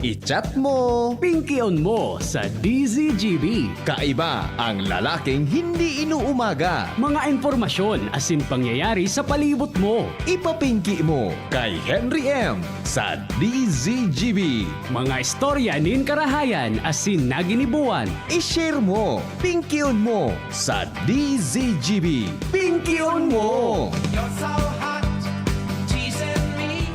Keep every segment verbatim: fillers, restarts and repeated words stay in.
I-chat mo. Pingkion mo sa D Z G B. Kaiba ang lalaking hindi inuumaga. Mga impormasyon asin pangyayari sa palibot mo. Ipapingki mo kay Henry M sa D Z G B. Mga istorya nin karahayan asin naginibuan. I-share mo. Pingkion mo sa D Z G B. Pingkion mo! You're so hot, teasing me.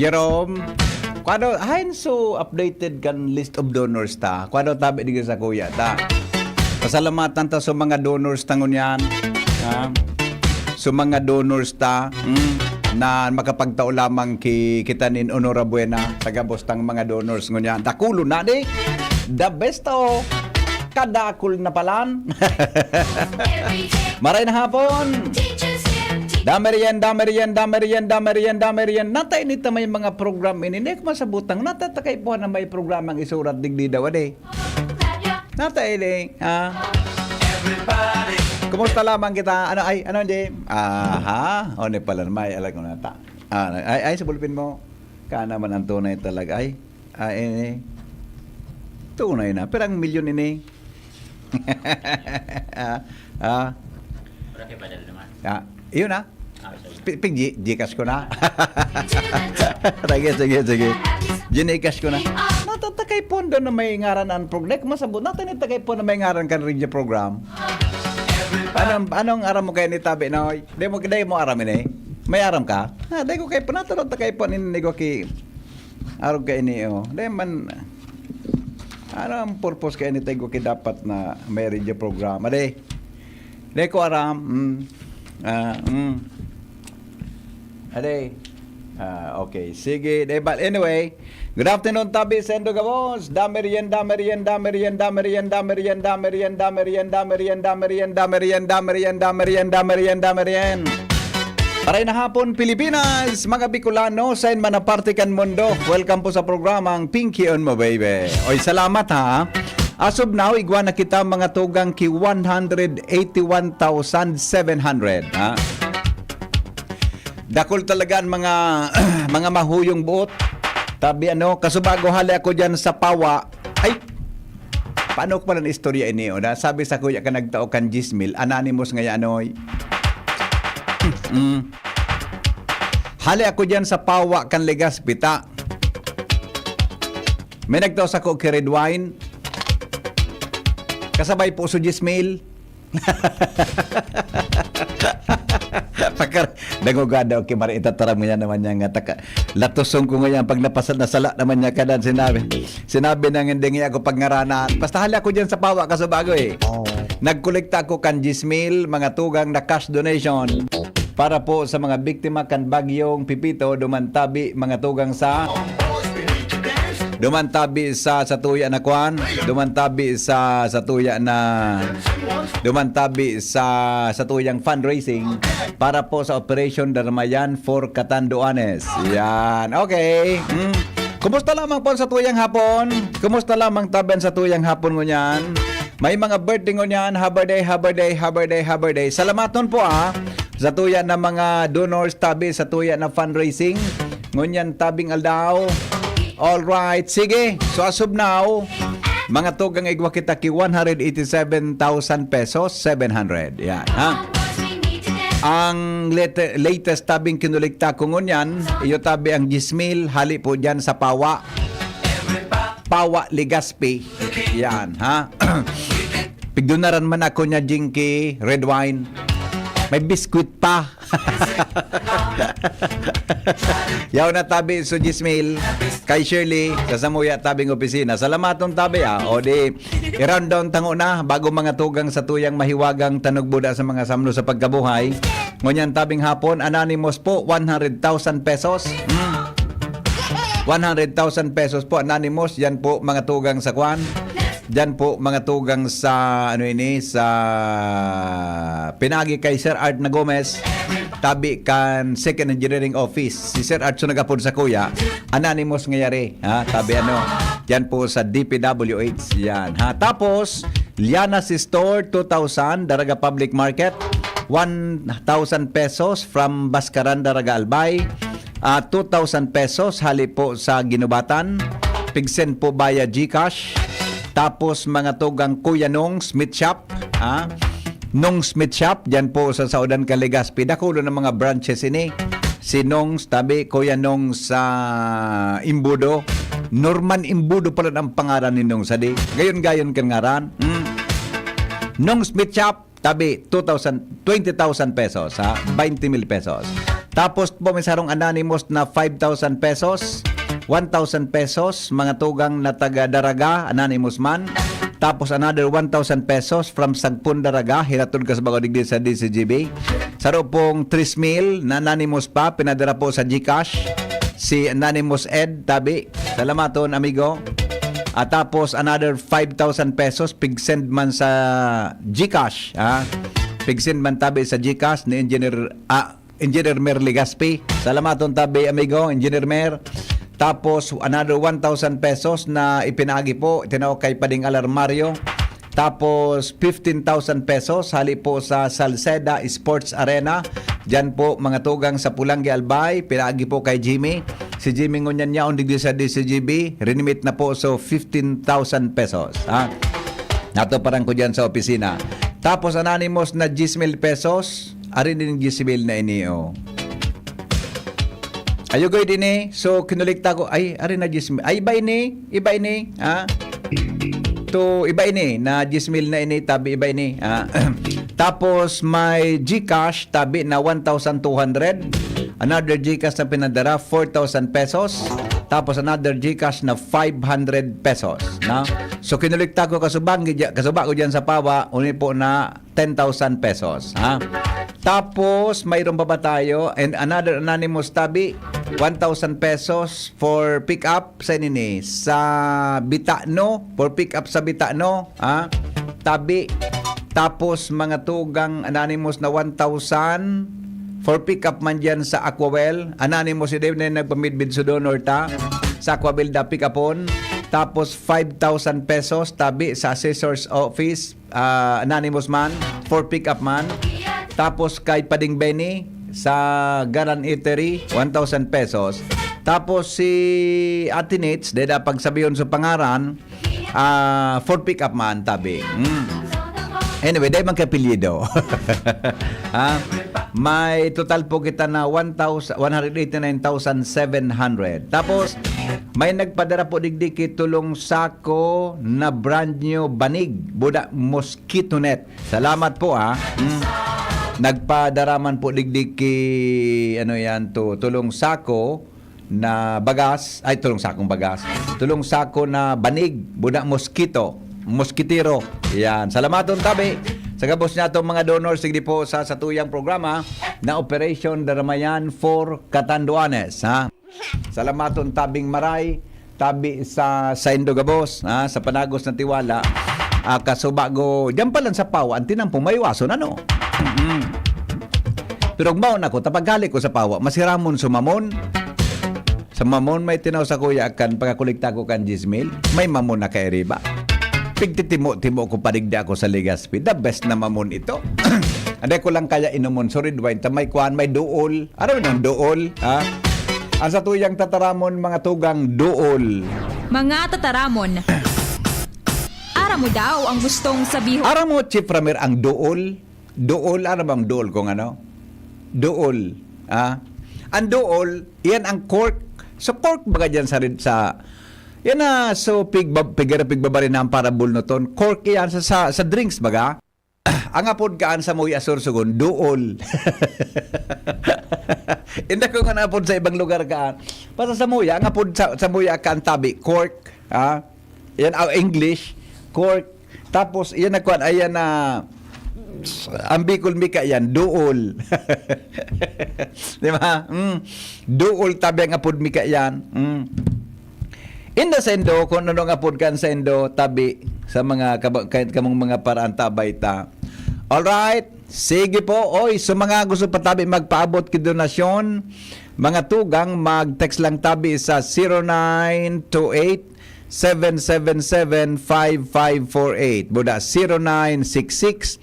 Jerome, kung ano, haen so updated kan list of donors ta? Kung ano tabi digdi sa kuya ta? Pasalamatan ta sa mga donors ta ngunyan. Ha? Sa mga donors ta, mm, na makapagtao lamang ki, kita nin Enhorabuena sa gabos tang mga donors ngunyan. Dakulon na di. The best, oh. Kadakul na palan. Maray na hapon. Damerienda, merienda, merienda, merienda, merienda. Nata ini ta may mga program ini. Hindi ko masabutang. Nata ta kaipuhan na may programang isurat digdi daw, ade. Nata ini, ha? Kumusta lamang kita? Ano, ay, ano, Jay? Aha, o, ni pala, may alam ko na ta. Ah, ay, ay, sa bulpin mo. Ka naman ang tunay talaga, ay. Ah, ini. Tunay na. Pero ang milyon ini. Ah, ah. Wala kayo padala naman. Ah, yun, ah. Ah, sorry. Pi-, pig-, G-, Gcash ko na. Sige, sige, sige. Gcash ko na. Nata ta kay pondo na may ngaran ang prog-, dai ko masabot. Nata ni ta kay pondo na may ngaran kan radio program. Anong, anong aram mo kaya ni Tabi, Noy? Dai mo, dai mo aram ini? May aram ka? Ah, dai ko kay pondo, nata ta kay pondo ini, dai ko ki-, arog ka ini, oh. Dai man, ano ang purpose kaya ni Tabi ko ki dapat na may radio program? Ade, dai ko aram. Mm. Ah, mm. Ade. Ah, okay. Sige. Dai ba, anyway, good afternoon, Tabi, sendo gabos. Damerienda, merienda, merienda, merienda, merienda, merienda, merienda, merienda, merienda, merienda, merienda, merienda, merienda, merienda, merienda. Paray na hapon, Pilipinas, mga Bicolano, sain man na parte kan mundo. Welcome po sa programang Pinky on Mo Baby. Oy, salamat ha. As of now, igwa na kita mga tugang ki one hundred eighty-one thousand seven hundred, ha? Dakul talaga ang mga, mga mahuyong buot. Tabi ano, kasubago hali ako dyan sa Pawa. Ay, paano ko pala na istorya ini, oh? Na sabi sa kuya ka nagtao kan diyes mil, anonymous nga yan, oy. Mm. Hali ako dyan sa Pawa kan Legazpi ta. May nagtao sa ko ki Red Wine. Kasabay po sa diyes mil. Pakar-, nagugada, okay, mari itataram niya naman niya nga taka-, latosong ko ngayon pag napasa-, nasala naman niya kadan sinabi. Sinabi na nga, "Hindi nga ako pagngaranan." Basta hali ako dyan sa Pawa, kasubago eh. Nagkolekta ako kan diyes mil, mga tugang na cash donation para po sa mga biktima kan Bagyong Pepito, duman tabi, mga tugang sa, duman tabi sa, sa tuya na kwan, duman tabi sa, sa tuya na, duman tabi sa, sa tuyang fundraising para po sa Operation Darmayan for Catanduanes. Yan. Okay. Mm. Kumusta lamang po sa tuyang hapon? Kumusta lamang tabi sa tuyang hapon ngunyan? May mga birthday ngunyan, happy birthday, happy birthday, happy birthday, happy birthday. Salamaton po, ah, sa tuya na mga donors tabi, sa tuya na fundraising. Ngunyan tabing aldaw. All right, sige. So as of now, mga tugang igwa kita ki one hundred eighty-seven thousand pesos, seven hundred. Yan, ha? Ang late-, latest tabing kinulikta ko ngunyan, iyo tabi ang diyes mil, hali po dyan sa Pawa. Pawa, Legazpi. Yan, ha? Pigdunaran man ako niya, Jinky, red wine. May biskwit pa. Yaw na tabi, so diyes mil. Kay Shirley, sa Samuya, tabing opisina. Salamaton tabi, ah. O di, i-rundown tango na, bago mga tugang sa tuyang mahiwagang tanugbuda sa mga samno sa pagkabuhay. Ngunyan tabing hapon, anonymous po, one hundred thousand pesos. Hmm. One hundred thousand pesos po, anonymous. Yan po, mga tugang sa kwan. Diyan po, mga tugang, sa, ano ini, sa pinagi kay Sir Art na Gomez, tabi kan Second Engineering Office. Si Sir Art so nagapod sa kuya, anonymous nga yari. Ha? Tabi ano, diyan po sa D P W H. Yan. Ha? Tapos, Liana's Store, two thousand, Daraga Public Market, one thousand pesos from Bascaran, Daraga Albay. Ah, two thousand pesos, hali po sa Ginubatan. Pig-send po via GCash. Tapos, mga tugang, Kuya Nong Smith Shop, ha? Nong Smith Shop, diyan po sa Saodan, Legazpi. Dakulo ng mga branches ini. Si Nong, tabi, Kuya Nong sa Imbudo. Norman Imbudo pala ang pangaran ni Nong Sadi. Gayon-gayon kan ngaran. Hmm. Nong Smith Shop, tabi, two thousand, twenty thousand pesos, ha? Twenty mil pesos. Tapos po, may sarong anonymous na five thousand pesos, one thousand pesos, mga tugang na taga Daraga, anonymous man. Tapos another one thousand pesos from Sagpon, Daraga, hinatod ka sa bago digdi sa D C G B. Saro pong three mil na anonymous pa, pinadara po sa GCash, si Anonymous Ed, tabi. Salamaton, amigo. At tapos another five thousand pesos, pig-send man sa GCash, ha? Pig-send man tabi sa GCash ni Engineer, ah, Engineer Mer Legaspi. Salamaton tabi, amigo, Engineer Mer. Tapos, another one thousand pesos na ipinaagi po, tinao kay Pading Alarmario. Tapos, fifteen thousand pesos, hali po sa Salceda Sports Arena. Diyan po, mga tugang sa Pulanggi, Albay, pinaagi po kay Jimmy. Si Jimmy ngunyan yaon digdi sa D C G B, rinimit na po, so fifteen thousand pesos, ha? Nato parang ko diyan sa opisina. Tapos, anonymous na diyes mil pesos, ari din diyes mil na ini, oh. Ayo, goy din eh. So, kinolekta ko, ay, ari na diyes mil. Ay, iba ini, iba ini, ha? To, iba ini, na diyes mil na ini, tabi iba ini, ha? Tapos, may GCash, tabi na one thousand two hundred. Another GCash na pinadara, four thousand pesos. Tapos, another GCash na five hundred pesos, no? So, kinolekta ko kasubang, gidya-, kasuba ko diyan sa Pawa, uni po na ten thousand pesos, ha? Tapos, mayroon pa ba tayo? And another anonymous tabi, one thousand pesos for pick up sa nini, sa Bitano, for pick up sa Bitano, ha? Tabi. Tapos, mga tugang anonymous na one thousand for pick up man diyan sa Aquawell. Anonymous, hindi na nagpamidbid sa donor ta. Sa Aquawell da pick upon. Tapos, five thousand pesos, tabi sa assessor's office, ah, anonymous man, for pick up man. Tapos, kay Pading Benny sa Garan Eatery, one thousand pesos. Tapos, si Ate Nits, deda pagsabihon sa pangaran, ah, for pick up man, tabi. Mm. Anyway, dahil man kay apelyido. Ha? May total po kita na one thousand, one hundred eighty-nine thousand seven hundred. Tapos, may nagpadara po digdi ki tulong sako na brand new banig, buda mosquito net. Salamat po, ha. Mm. Nagpadara man po digdi ki, ano yan to, tulong sako na bagas, ay, tulong sakong bagas. Tulong sako na banig, buda mosquito, moskitero. Yan. Salamaton tabi. Sa gabos niya itong mga donors, sigdi po sa satuyang programa na Operation Daramayan for Catanduanes, ha? Salamaton tabing maray, tabi sa saindo gabos, ha? Sa panagos na tiwala. Ah, kaso bago, diyan pa lang sa Pawa, ang tinampo may wason, ano? Mm. Pero kung baon ako, tapaghali ko sa Pawa, masiramon sumamon. Sa mamon may tinaw sa kuya kan pagkakolekta ko kan diyes mil, may mamon na kairiba. Pigtitimo-timo ko, parigdi ako sa Legazpi. The best na mamon ito. Anday ko lang kaya inumon, so red wine, ta may kuan, may duol. Ano yun ang duol? Ha? Ang sa tuyang tataramon, mga tugang duol. Mga tataramon. Aram mo daw ang gustong sabihin. Aram mo, Chief Ramir, ang duol? Duol, ano bang duol kung ano? Duol. Ah? Ang duol, yan ang cork. So, cork baga dyan sa, rin- sa, yan na, so, pigba, pigara, pigbabari na ang parabol no ton. Cork yan sa, sa, sa drinks baga. Ang apod kaan sa Muya Sorsogon, duol. Inda ko nga apod sa ibang lugar kaan. Basta sa Muya, ang apod sa, sa Muya kaan tabi, cork. Ha? Yan ang English, cork. Tapos, yan na kuan, ayan na, ang Bicol mi kaiyan, duol. Di ba? Mm. Duol tabi ang apod mi kaiyan. Mm. Inda saindo, kung ano ang apod kan saindo, tabi. sa mga kaba-, kahit kamong mga paraan ta, bayta. Alright. Sige po. Oy, sa mga gusto pa tabi magpaabot ki donasyon, mga tugang, mag-text lang tabi sa zero nine two eight, seven seven seven, five five four eight. Buda, zero nine six six,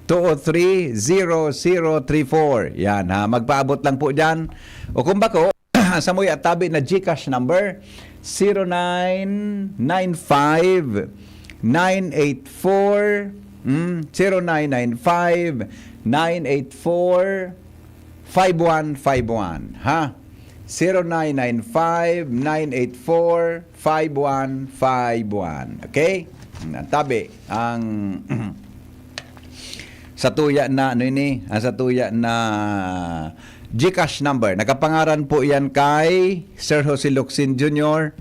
two oh three, zero zero three four. Yan ha, magpaabot lang po dyan. O kung bako, sa muya tabi na GCash number, zero nine nine five, nine eight four, mm, zero nine nine five, nine eight four, five one five one, ha? Zero nine nine five, nine eight four, five one five one. Okay? Ang tabi, ang satuya na, ano ini? Ang satuya na GCash number. Nakapangaran po yan kay Sir Jose Locsin Junior.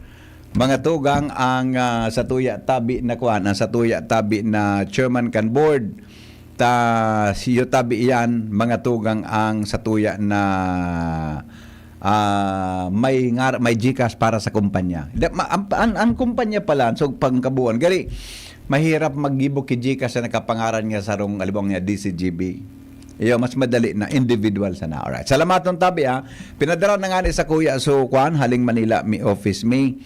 Mga tugang, ang, ah, satuya tabi na kuan, ang satuya tabi na chairman kan board. Ta, siyo tabi iyan, mga tugang, ang satuya na, ah, may ngar-, may GCash para sa kumpanya. Da-, ma-, ang, ang, ang kumpanya pala, so, pangkabuan. Gari, mahirap maggibo ki GCash na nakapangaran nga sarong, alibong niya, DCGB. Iyo, mas madali na individual sana. Alright. Salamaton tabi, ha. Pinadara na nga ni sa kuya. So, kuan, haling Manila, mi office mi.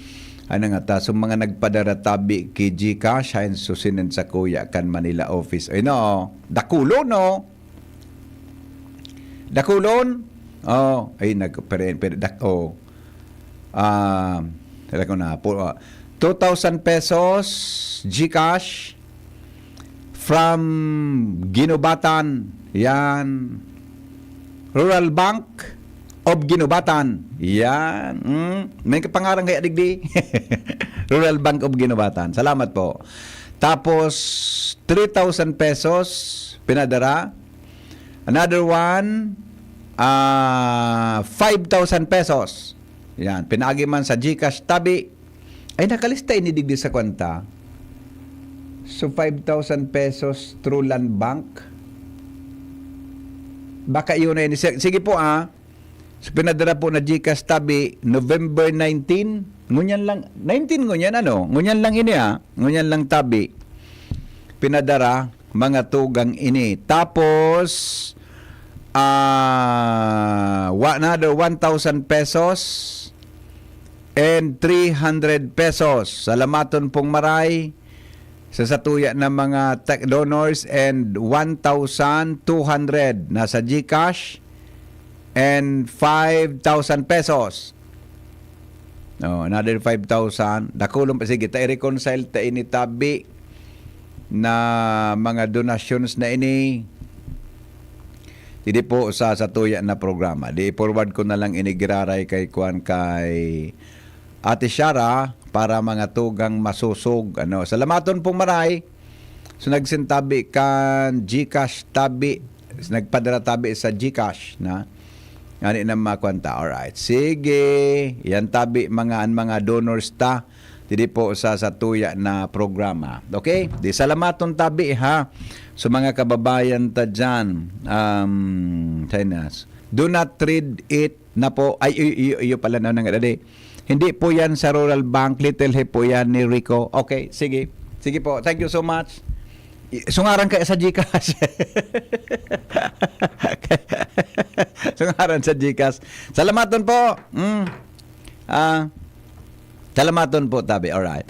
Ano nga ta, so mga nagpadara tabi ki GCash, hain so sinend sa kuya kan Manila office. Ay, no. Dakulon, no? Dakulon? Oh, ay, nag-, pero, pero, dak-, oh. Ah, tala ko na po, ah, two thousand pesos, GCash, from Guinobatan. Yan. Rural Bank of Guinobatan. Yan. Mm. May kapangaran kaya digdi? Rural Bank of Guinobatan. Salamat po. Tapos, three thousand pesos, pinadara. Another one, ah, five thousand pesos. Yan. Pinaagi man sa GCash tabi. Ay, nakalista ini digdi sa kwanta. So, five thousand pesos through Land Bank. Baka yun na yun. Sige, sige po, ah. So, pinadara po na GCash tabi, November nineteen. Ngunyan lang, nineteen ngunyan, ano? Ngunyan lang ini, ah. Ngunyan lang tabi. Pinadara, mga tugang ini. Tapos, ah, wa-, another one thousand pesos and three hundred pesos. Salamaton pong maray sa satuya na mga tech donors and one thousand two hundred na sa GCash and five thousand pesos. Oh, another five thousand. Dakulon pa. Sige, ta i-reconcile ta ini tabi na mga donations na ini. Didi po sa satuya na programa. Di i-forward ko na lang ini giraray kay kuan, kay Ate Shara para mga tugang masusog. Ano, salamaton pong maray. So, nagsintabi kan GCash tabi, nagpadara tabi sa GCash na. Ngani na makuan ta. Alright. Sige. Yan tabi, mga, an mga donors ta. Didi po sa satuya na programa. Okay? Di salamaton tabi, ha. So, mga kababayan ta dyan, um, China, do not read it na po. Ay, iyo, iyo, iyo pala na nga dali. Hindi po yan sa Rural Bank. Little Hip po yan ni Rico. Okay, sige. Sige po. Thank you so much. I-, sungaran kaya sa GCash. Sungaran sa GCash. Salamaton po. Mm. Ah, salamaton po, tabi. Alright.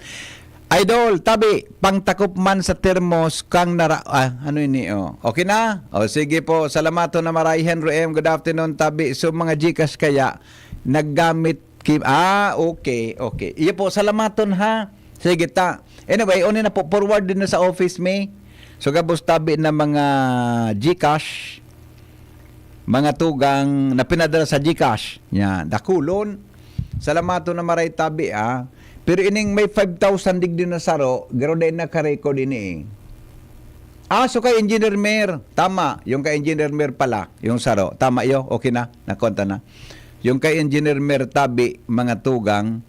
Idol, tabi, pangtakop man sa termos kang nara-, ah, ano ini, oh? Okay na? O, sige po. Salamaton na maray, Henry M. Good afternoon, tabi. So, mga GCash kaya, naggamit ki-, ah, okay, okay. Iyo po, salamaton ha. Sige ta. Anyway, uni na po, forward din na sa office mi. So, gabos tabi na mga GCash, mga tugang na pinadala sa GCash. Yan, dakulon. Salamaton na maray tabi, ah. Pero ining may five thousand digdi na saro, garo dai naka-record ini, eh. Ah, so kay Engineer Mer. Tama, yung kay Engineer Mer pala, yung saro. Tama iyo, okay na, nakonta na. Yung kay Engineer Mer tabi, mga tugang,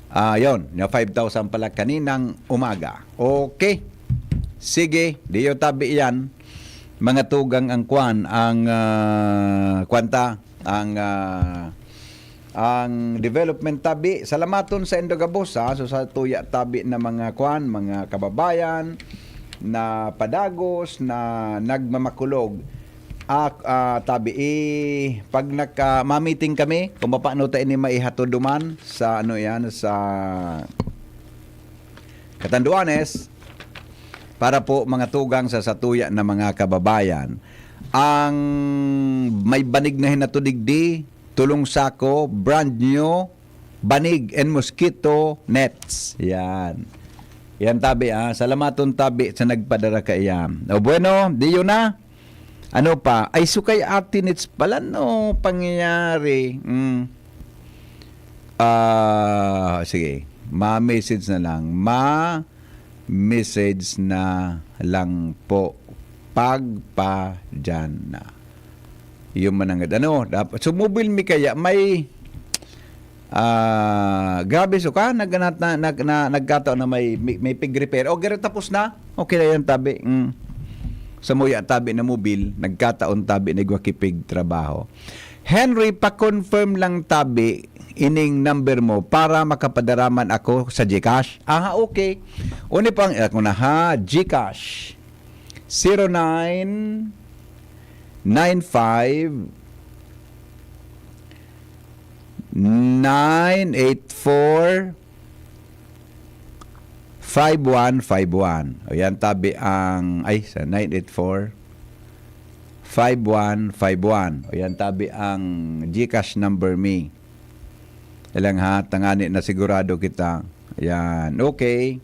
ah, yun, yung five thousand pala kaninang umaga. Okay. Sige, diyo tabi yan. Mga tugang ang kwan, ang, ah, kwanta, ang, ah, ang development tabi. Salamaton sa indo gabos, ha. So, sa tuya tabi na mga kwan, mga kababayan na padagos, na nagmamakulog. Ah, ah, tabi, eh, pag nagka-, mamiting kami, kung paano ta ini maihatod duman sa, ano yan, sa Catanduanes, para po mga tugang sa satuya na mga kababayan. Ang may banig na hinatod digdi, tulong sako, brand new, banig and mosquito nets. Yan. Yan tabi, ah. Salamaton tabi sa nagpadara kaiyan. O bueno, diyo na. Ano pa? Ay, sukay Ate Nits pala, no? Pangyayari. Mm. Ah, sige. Ma-message na lang. Ma-message na lang po. Pagpadyan na. Yun man ang ano. Dapat, so, mobile mi kaya may, ah, grabe, so ka, nag-, na, na, na, na, nagkataon na may, may, may pig repair. O, garo tapos na. Okay na yan, tabi. Mm. Sa muya, tabi na mobile, nagkataon, tabi, nagwakipig trabaho. Henry, pa-confirm lang, tabi, ining number mo para makapadaraman ako sa GCash. Aha, okay. Uni pang, ako na ha, GCash. Zero nine nine five nine eight four five one five one. O yan, tabi ang, ay, sa nine eight four five one five one. O yan, tabi ang GCash number mi. Ilang ha, tangani na sigurado kita. Yan, okay.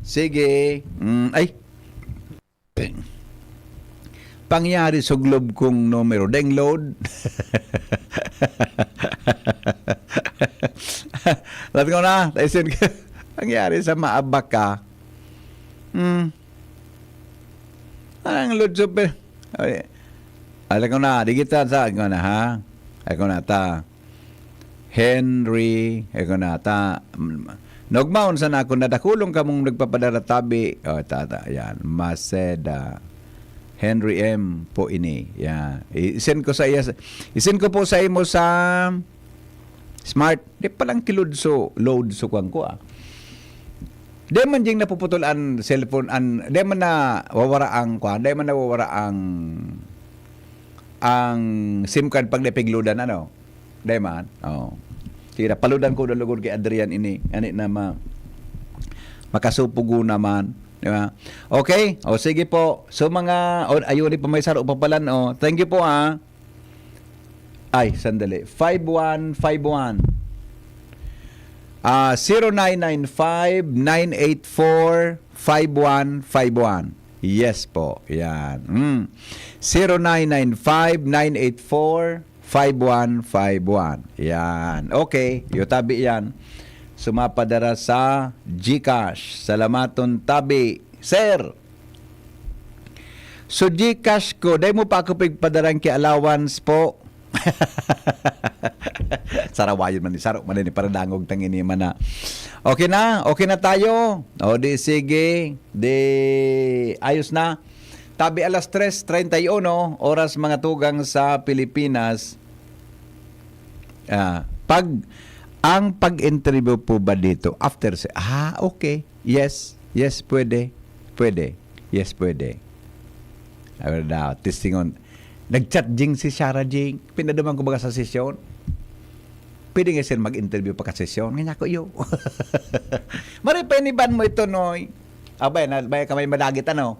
Sige. Mm, ay. Pangyari sa globe kong numero. Deng load. Lahat ko na, taisin ka. Pangyari sa maabak ka. Hmm. Ang load super. Ay, alam ko na, digital sa, ako na, ha? Ako na, ta. Henry, ako na, ta. Nagmaon sana ako, nadakulong kamong nagpapadara tabi. O, ta, ta, yan. Maceda. Henry M po ini. Yan. I-send ko sa iya, i-send ko po sa imo sa smart. Di palang kilod so, load so kwan ko, ah. Di man ding napuputol ang cellphone, an, di man nawawara ang kwan, di man nawawara ang, ang SIM card pag napigludan, ano? Di man? Oo. Sige na, paludan ko na lugod kay Adrian ini. Ani na ma-, makasupugo naman. Di ba? Okay? O, sige po. So, mga, o, ayun, di pa may saro pa pala, no? Thank you po, ah. Ay, sandali. Five one five one. Ah, zero nine nine five, nine eight four, five one five one. Yes po. Yan. Mm. Zero nine nine five, nine eight four, five one five one. Yan. Okay. Yo tabi yan. Sumapadara sa GCash. Salamaton tabi. Sir! So, GCash ko, dai mo pa ako pigpadarang ki allowance po. Sarawayon man ni Saro, man ni paradangog tang ini man na. Okay na? Okay na tayo? O di sige, di ayos na. Tabi alas tres treinta y uno, oras mga tugang sa Pilipinas. Ah, pag, ang pag-interview po ba dito, after se-, ah, okay. Yes, yes, pwede. Pwede. Yes, pwede. Aware daw, testingon. Nag-chat jing si Sarah Jing. Pinaduman ko baga sa sesyon. Pwede nga sir mag-interview pa ka sesyon. Ngayon ako, yo. Mari pa iniban mo ito, Noy. Abay, na, bay ka may madagit, ano?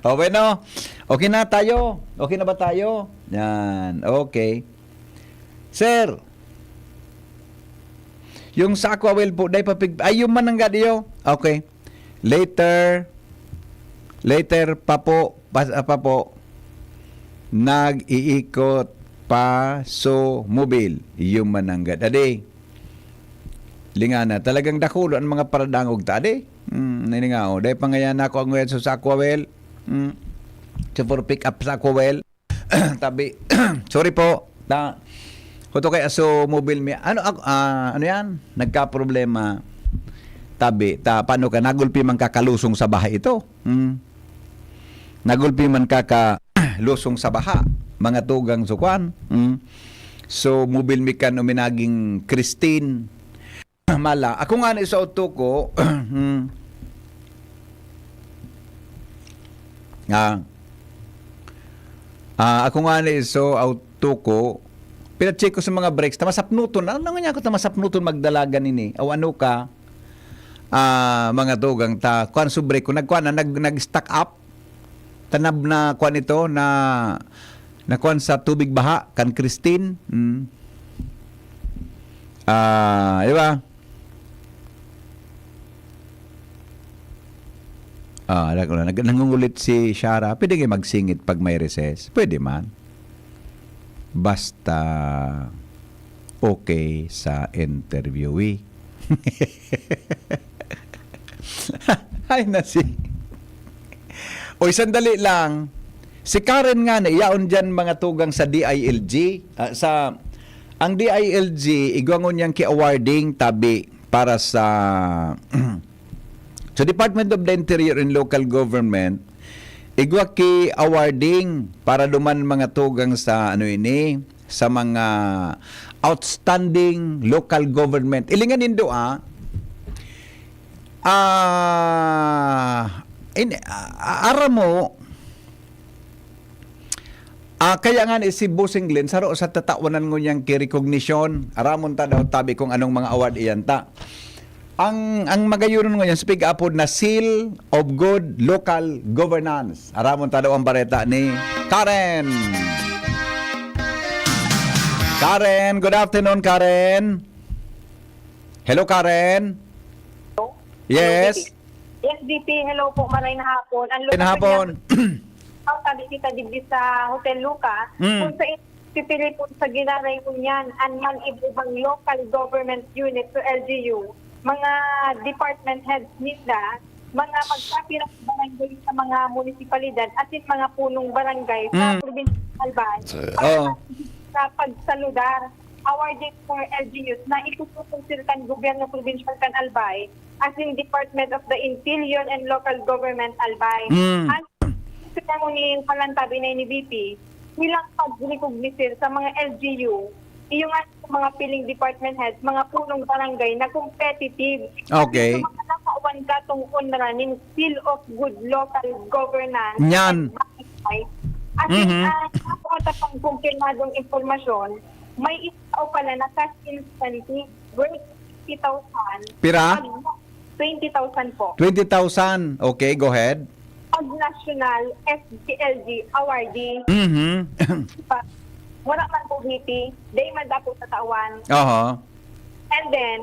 O, bueno. Okay na tayo? Okay na ba tayo? Yan. Okay. Sir, yung sa Aquawell po, dai pa pig-, ay, yung mananggad iyo. Okay. Later, later pa po, pa, pa po, nag-iikot pa so mobil, yung mananggad. Adi, lingana, talagang dakulo ang mga paradangog ta, adi. Hmm, nini nga, oh, dai pa ngayan ako ang sa Aquawell. Hmm. Super pick up sa Aquawell. Tabi, sorry po. Ta, kuto kay aso mobil mi. Ano, ak-, ah, ano yan? Nagka-problema. Tabi, ta, paano ka? Nagulpi man kakalusong sa baha ito. Hmm. Nagulpi man kaka-, lusong sa baha. Mga tugang sukwan. Hmm. So, mobil mi kan uminaging Christine. Mala. Ako nga ni sa auto ko, hmm. Ah. Ah, ako nga ni so auto ko, pina-check ko sa mga brakes, ta masapnuton. Ano nga niya ako ta masapnuton magdalagan ini? O ano ka? Ah, mga tugang ta, kuan, sobre ko, nagkuan na, nag, nag-stack up. Tanab na kuan ito, na, na kuan sa tubig baha, kan Christine. Mm. Ah, di ba? Ah, nag-, nag-, nangungulit si Shara, "Pwede kayo magsingit pag may recess?" Pwede man. Basta okay sa interviewee. Ay, nasi. Oy, sandali lang. Si Karen nga na, yaon dyan mga tugang sa D I L G. Ah, sa, ang D I L G, igwangon niyang ki-awarding tabi para sa, sa Department of the Interior and Local Government, igwa ki-awarding para duman mga tugang sa, ano ini, sa mga outstanding local government. Ilingan nindo, ah, ah, in, ah, aram mo, ah, kaya nga ni si Bossing Glenn, saro sa tatawanan ngunyan ki recognition, aramon ta daw tabi kung anong mga award iyan ta. Ang, ang magayonon ngunyan, sa pig-apod na Seal of Good Local Governance. Aramon ta daw ang bareta ni Karen. Karen, good afternoon, Karen. Hello, Karen. Hello? Yes. Yes, D P. Hello po, maray na hapon. Ang Maray na lugar hapon. Niya, ang tabi kita digdi sa Hotel Luca, Mm. kung sa pipili po sa giraray ngunyan, an man iba-ibang local government unit sa L G U, mga department heads ninda, mga magkapirang barangay sa mga munisipalidad, asin mga punong barangay sa Mm. probinsya ng Albay, So, para oh. sa pagsaludar, awarding for L G Us na itututusil kan gobyerno probinsyal kan Albay, asin Department of the Interior and Local Government Albay. Mm. Ang ceremony, palantabi na ni V P, bilang pag-recognition sa mga L G U, iyo nga sa mga piling department heads, mga punong barangay na competitive. Okay. Sa mga nakawan katong unra ning Seal of Good Local Governance. Nyan. At Mhm. Ang ako ta pang kumpirmadong impormasyon, may isa o pala na cash incentive worth fifty thousand. Pira? Pag twenty thousand po. Twenty thousand. Okay, go ahead. Pag national S G L G awardee. Mhm. Pa, wala man po V P, day man dapat sa tawan. Aha. And then,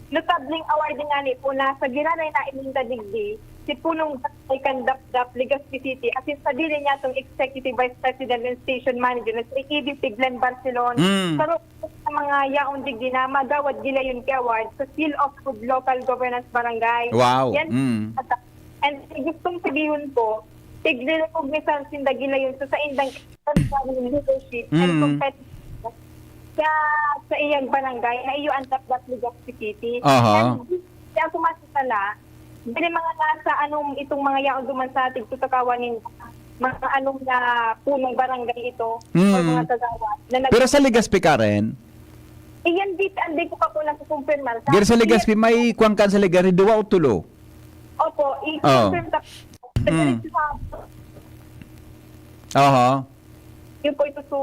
notableng awardee ngani po na sa giraray na ininda digdi, si Punong Barangay kan Dapdap, Legazpi City, asin sa dili niya tong Executive Vice President and Station Manager na si E V P Glenn Barcelon. Mm. Sa mga yaon digdi na magawad gilayon ki award sa Seal of Good Local Governance Barangay. Wow. Yan. Mm. And gustong sabihon po, tigre-recognisan sinda gilayon sa saindang extraordinary leadership and Mm. competitiveness sa, sa iyang barangay na iyo ang Dapdap, Legazpi City. Aha. And kaya ako masasala, dili mga nasa anong itong mga yaon duman sa tigtutakawan nin mga anong na punong barangay ito or Mm. mga kagawad na nag- Pero sa Legazpi, Karen? Iyan, di, hindi ko pa po nasukumpirmar. Sa Giri sa Legazpi, may kuwan ka sa Legazpi, duwa o tulo? Opo, Oh. i-confirm ka. Mm. Sa Aha. Yun po ito, so,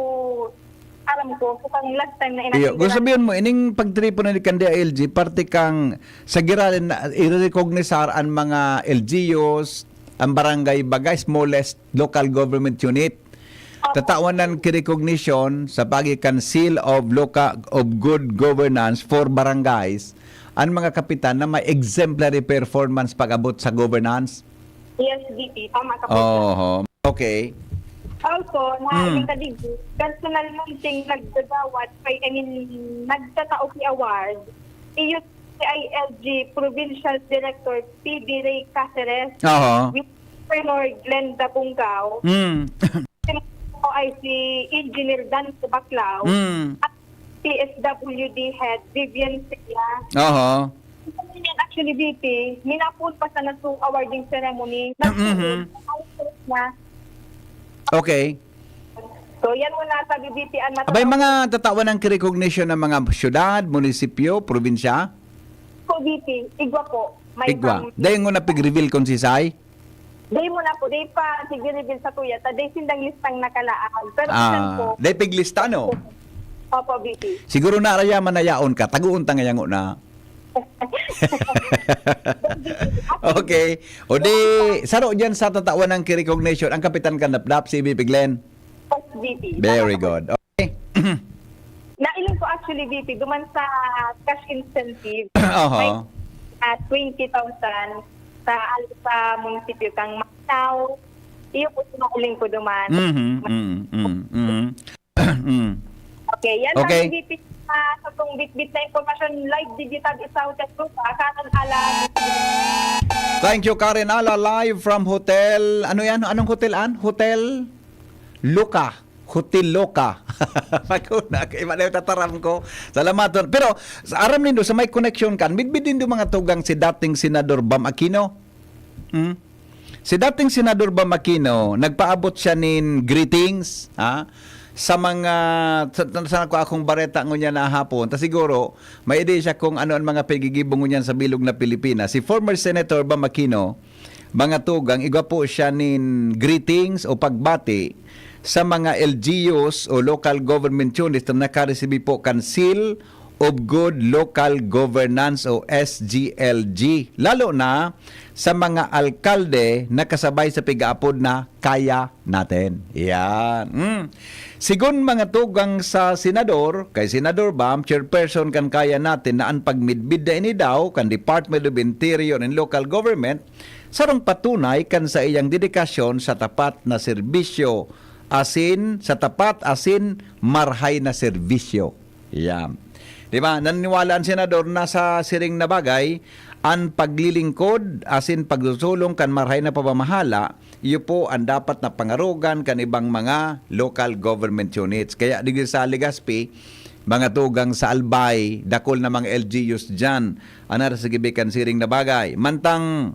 alam ko, so, pang last time na Iyo, inatid gusto nila. Sabihin mo, ining pagtiripo na ni kan D I L G, parte kang sa giraray na irerecognisar ang mga L G Us, ang barangay, baga, smallest local government unit. Opo. Tatawan ng recognition sa paagi kan Seal of Loca-, of Good Governance for Barangays, ang mga kapitan na may exemplary performance pag-abot sa governance. Yes, V P. Tama ka po, sir. Oho. Okay. Also, na Hmm. yung kadigdi, personal mong ting nagdadawat kay, I mean, nagtatao ki award, iyo si I L G Provincial Director P D Ray Caceres, Oho. with Governor Glenda Bungao, Hmm. ay si Engineer Dan Baclao, Hmm. at P S W D Head Vivian Silla. Oho. Actually, V P, minapon pa sana sa awarding ceremony. Mhm. Na Okay. So, yan muna sa B B T an Abay, matatapos mga tatawan ng recognition ng mga syudad, munisipyo, probinsya? po, B T. Igwa po. May Igwa. pang- Dahil nga napig-reveal kon si Sai? Day mo na po, day pa, sige reveal sa kuya. Ta day sindang listang nakalaan. Pero isan po. Ah, dahil piglista, no? Opo, B T. Siguro na raya manayaon ka, taguon ta ngayon na. Okay. O di, saro dyan sa tatawan ng recognition, ang kapitan kan Dapdap, si B P Glenn. Yes, B T. Very Tama po. Good. Okay. Nailing ko actually, B T, duman sa cash incentive. Oho. May, ah, twenty thousand sa, sa munisipyo kang Macau. Iyo po, nailing ko duman. Mhm, mhm, mhm, mhm. Mm. Okay, yan Okay. Ang B T, ah, sa itong bitbit na impormasyon, live digital sa Hotel Group, ah, Karen Alan. Thank you, Karen Ala, live from Hotel, ano yan? Anong hotel, an? Hotel Luca. Hotel Loca. Pagkuna, kay iba na yung tataram ko. Salamat. Pero, sa aram nindo, sa may connection kan, midbid nindo mga tugang si dating Senador Bam Aquino. Hmm? Si dating Senador Bam Aquino, nagpaabot siya nin greetings, ha? Sa mga, sa, sa ako akong bareta ngunyan na hapon, ta siguro, may ideya siya kung ano ang mga pagigibong ngunyan sa bilog na Pilipinas. Si former Senator Bam Aquino, mga tugang, igwa po siya nin greetings o pagbati sa mga L G Us o local government units na nakaresibi po kan Seal of Good Local Governance o S G L G, lalo na sa mga alkalde na kasabay sa pigaapod na Kaya Natin. Yan. Mm. Sigon mga tugang sa senador, kay Senador Bam, chairperson kan Kaya Natin na an pagmidbid na ini daw kan Department of Interior and Local Government, sarong patunay kan sa iyang dedikasyon sa tapat na serbisyo, asin sa tapat asin marhay na serbisyo. Yan. Di ba? Naniniwala ang senador na sa siring na bagay, ang paglilingkod asin pagsusulong kan marhay na pamamahala, iyo po ang dapat na pangarogan kan ibang mga local government units. Kaya digdi sa Legazpi, mga tugang sa Albay, dakul na mga L G Us dyan, ang nasa gibikan siring na bagay. Mantang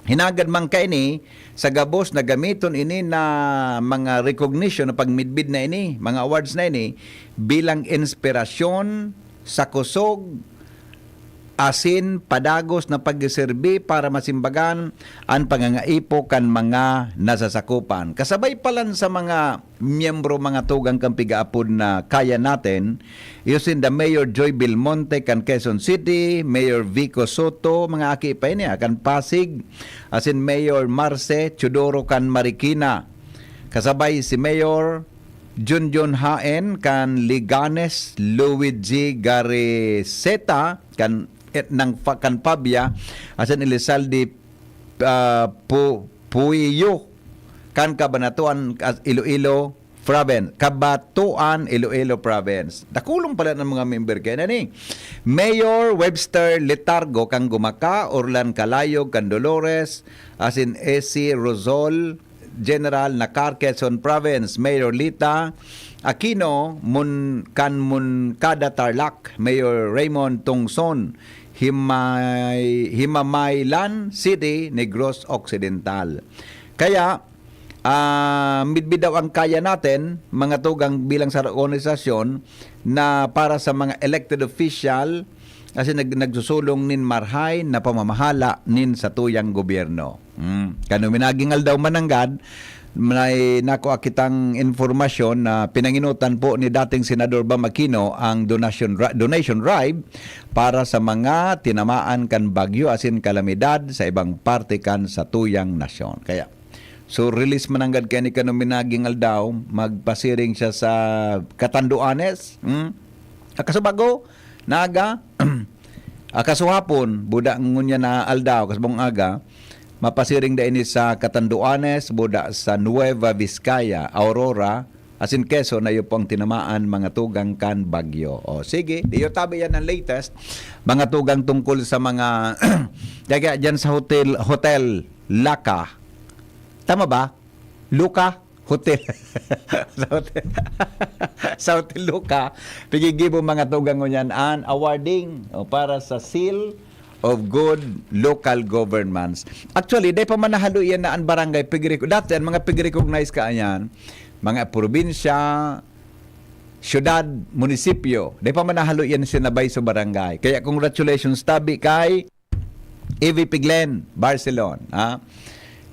hinagad man kaini, sa gabos na gamiton ini na mga recognition na pagmidbid na ini, mga awards na ini, bilang inspirasyon sa kusog asin padagos na pagserbi para masimbagan an pangangaipo kan mga nasasakupan. Kasabay palan sa mga miyembro, mga tugang kan pigaapod na Kaya Natin, iyo sinda Mayor Joy Belmonte kan Quezon City, Mayor Vico Soto, mga aki pa ini, ah, kan Pasig, asin Mayor Marce Teodoro kan Marikina. Kasabay si Mayor Junjun Haen kan Leganes, Luigi Gariseta kan, eh, ng, kan Pabia, asin Elizalde, ah, Pu-, Pueyo kan Cabanatuan, ah, Iloilo Province. Cabanatuan, Iloilo Province. Dakulong pala ng mga member kaya na ni. Mayor Webster Letargo kan Gumaka, Orlan Calayog kan Dolores, asin S C Rosol, General Nakar, Quezon Province, Mayor Lita Aquino, Mun-, kan Moncada Tarlac, Mayor Raymond Tungson, Himay-, Himamaylan City, Negros Occidental. Kaya, ah, midbid daw ang Kaya Natin, mga tugang, bilang sa organisasyon na para sa mga elected official, kasi nag-, nagsusulong nin marhay na pamamahala nin satuyang gobyerno. Hmm. Kano minaging aldaw mananggad, may nakuha kitang informasyon na pinanginutan po ni dating Senador Bam Aquino ang donation, ra-, donation drive para sa mga tinamaan kan bagyo asin kalamidad sa ibang parte kan satuyang nasyon. Kaya, so, release mananggad kaya ni kano minaging aldaw, magpasiring siya sa Catanduanes. Hmm? Akasubago, naga, akasuhapon, buda ngunyan na aldaw, kasabong aga, mapasiring da ini sa Catanduanes, buda sa Nueva Vizcaya, Aurora, asin Quezon na iyo pong tinamaan mga tugang kan bagyo. O sige, iyo tabi yan ang latest, mga tugang tungkol sa mga kaya dyan sa hotel, Hotel Laka. Tama ba? Luka? Hotel. Sa hotel, sa Hotel Luka, pigigibo mga tugang ngunyan an awarding o para sa Seal of good local governments. Actually, dai pa man nahalo yan na ang barangay pigreco-, dati ang mga pigrecognize kaayan, mga probinsya, syudad, munisipyo, dai pa man nahalo yan sinabay sa barangay. Kaya congratulations tabi kay Evie Piglen, Barcelon, ha?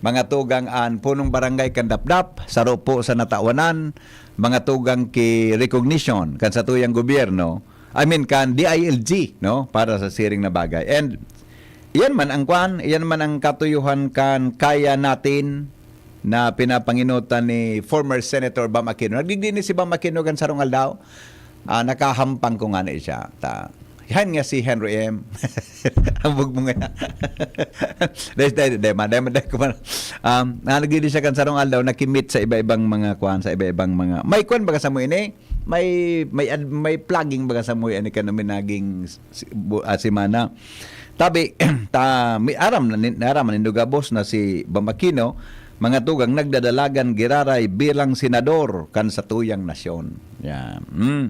Mga tugang an punong barangay kan Dapdap, saro po sa natawanan, mga tugang ki recognition kan satuyang gobyerno, I mean, kan D I L G, no? Para sa siring na bagay. And iyan man ang kwan, iyan man ang katuyuhan kan Kaya Natin na pinapanginutan ni former Senator Bam Aquino. Nagdigdi ni si Bam Aquino kan sarong aldaw. Ah, nakahampang ko nga na siya. Ta, yan nga si Henry M. Ambog mo nga. Dahil, dahil, dahil, dahil, dahil, dahil, um, ah, nagdigdi siya kan sarong aldaw, nakimit sa iba-ibang mga kwan, sa iba-ibang mga, may kwan baga sa mo ini? May, may ad-, may plugging baga sa mo ini kan minaging si-, bu-, ah, semana. Tabi, ta, mi-, aram na nin-, aram na nindo gabos na si Bam Aquino, mga tugang, nagdadalagan giraray bilang senador kan satuyang nasyon. Yan. Mm.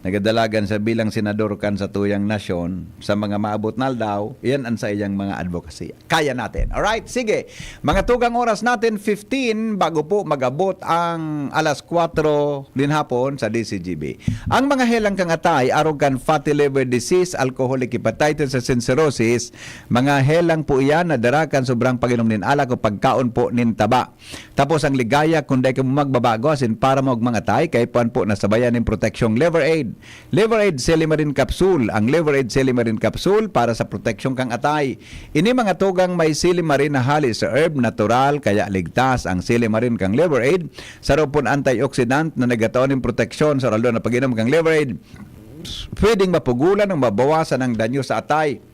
Nagdadalagan siya bilang senador kan satuyang nasyon sa mga maabot na aldaw, iyan ang sa iyang mga advocacy. Kaya natin. Alright, sige. Mga tugang, oras natin, fifteen, bago po mag-abot ang alas kwatro nin hapon sa D C G B. Ang mga helang kang atay, arog kan fatty liver disease, alcoholic hepatitis, at cirrhosis, mga helang po iyan na dara kan sobrang pag-inom nin alak o pagkaon po nin taba. Tapos ang ligaya, kung dai kamo magbabago, asin para mo magmangatay, kaipuhan po na sabayan nin proteksyong Liver Aid. Liver Aid Silimarin Capsule. Ang Liver Aid Silimarin Capsule para sa proteksyon kang atay. Ini mga tugang may silimarin na hali sa herb, natural, kaya ligtas ang silimarin kang Liver Aid. Saro pon antioxidant na nagatao nin proteksyon sa aldaw na pag-inom kang Liver Aid. Pwedeng mapugulan o mabawasan ang danyo sa atay.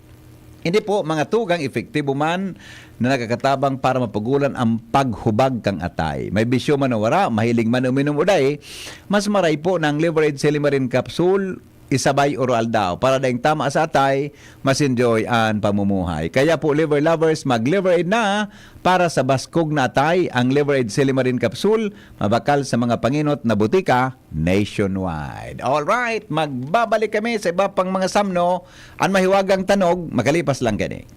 Hindi po, mga tugang, epektibo man na nakakatabang para mapugulan ang paghubag kang atay. May bisyo man o wara, mahiling man uminom o dai, mas maray po na ang Liver Aid Silimarin Capsule, isabay oro aldaw. Para daing tama sa atay, mas enjoy an pamumuhay. Kaya po, liver lovers, mag-Liver Aid na para sa baskog na atay. Ang Liver Aid Silimarin Capsule, mabakal sa mga panginot na butika nationwide. Alright, magbabalik kami sa iba pang mga samno. An mahiwagang tanog, makalipas lang kini.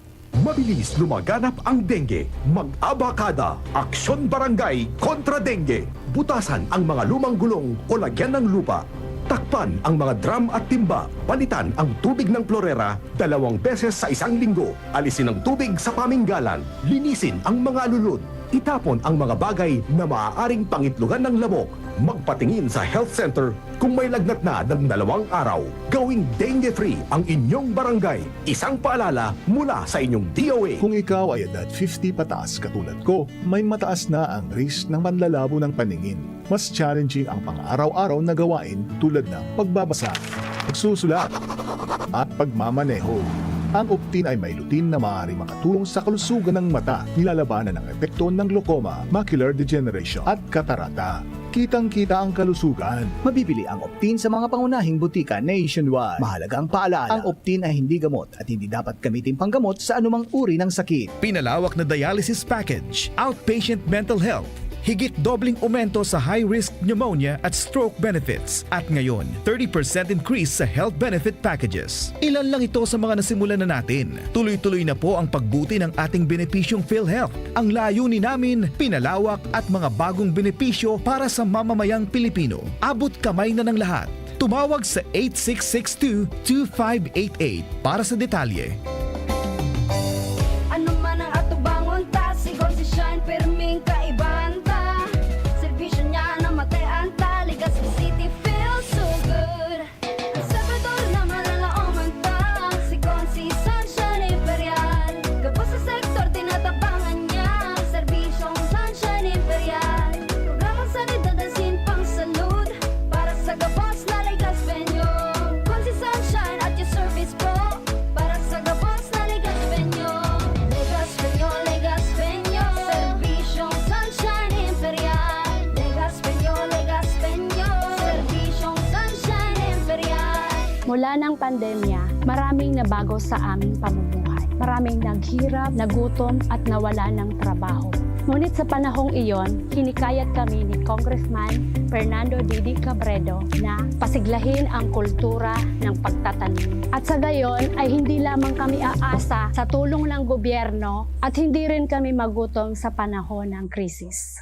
Mabilis lumaganap ang dengue. Mag-abakada, Aksyon Barangay kontra Dengue. Butasan ang mga lumang gulong o lagyan ng lupa. Takpan ang mga drum at timba. Palitan ang tubig ng klorera dalawang beses sa isang linggo. Alisin ang tubig sa paminggalan. Linisin ang mga alulod. Itapon ang mga bagay na maaaring pangitlogan ng lamok. Magpatingin sa health center kung may lagnat na ng dalawang araw. Gawing dengue-free ang inyong barangay. Isang paalala mula sa inyong D O A. Kung ikaw ay edad fifty pataas katulad ko, may mataas na ang risk ng panlalabo ng paningin. Mas challenging ang pang-araw-araw na gawain tulad ng pagbabasa, pagsusulat, at pagmamaneho. Ang Optin ay may lutein na maaaring makatulong sa kalusugan ng mata, nilalabanan ang epekto ng glaucoma, macular degeneration, at katarata. Kitang-kita ang kalusugan. Mabibili ang Optin sa mga pangunahing butika nationwide. Mahalaga ang paalala, ang Optin ay hindi gamot at hindi dapat gamitin panggamot sa anumang uri ng sakit. Pinalawak na dialysis package, outpatient mental health, higit dobleng aumento sa high-risk pneumonia at stroke benefits. At ngayon, thirty percent increase sa health benefit packages. Ilan lang ito sa mga nasimulan na natin. Tuloy-tuloy na po ang pagbuti ng ating benepisyong PhilHealth. Ang layunin namin, pinalawak at mga bagong benepisyo para sa mamamayang Pilipino. Abot kamay na ng lahat. Tumawag sa eight six six two, two five eight eight para sa detalye. Ano man ang atubangon ta, sigon si Shine, pirming kaibahan ta. Serbisyo niya na matean ta, Legazpi City feels so good. Ang Salvador na malalaoman ta, sigon si Sunshine Imperial. Gabos sa sektor, tinatabangan niya, serbisyong Sunshine Imperial. Programang sanidad asin pangsalud, para sa gabos na Legazpeño. Kon si Sunshine at your service po, para sa gabos na Legazpeño. Legazpeño, Legazpeño, serbisyong Sunshine Imperial. Legazpeño, Legazpeño, serbisyong Sunshine Imperial. Mula ng pandemya, maraming nabago sa aming pamumuhay. Maraming naghirap, nagutom, at nawala ng trabaho. Ngunit sa panahong iyon, hinikayat kami ni Congressman Fernando Didi Cabredo na pasiglahin ang kultura ng pagtatanim at Sa gayon ay hindi lamang kami aasa sa tulong ng gobyerno at hindi rin kami magutom sa panahon ng krisis.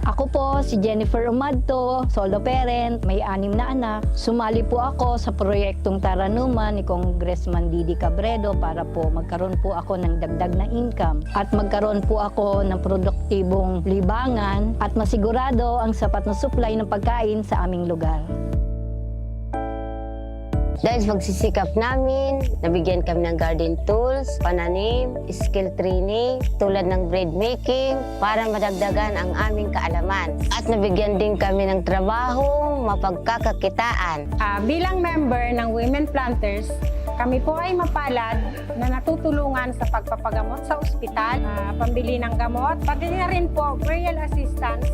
Ako po si Jennifer Umadto, solo parent, may anim na anak. Sumali po ako sa proyektong Taranuman ni Congressman Didi Cabredo para po magkaroon po ako ng dagdag na income at magkaroon po ako ng produktibong libangan at masigurado ang sapat na supply ng pagkain sa aming lugar. Dahil sa pagsisikap namin, nabigyan kami ng garden tools, pananim, skill training, tulad ng bread making, para madagdagan ang aming kaalaman. At nabigyan din kami ng trabahong mapagkakakitaan. Ah, bilang member ng Women Planters, kami po ay mapalad na natutulungan sa pagpapagamot sa ospital, ah, pambili ng gamot, pati na rin po burial assistance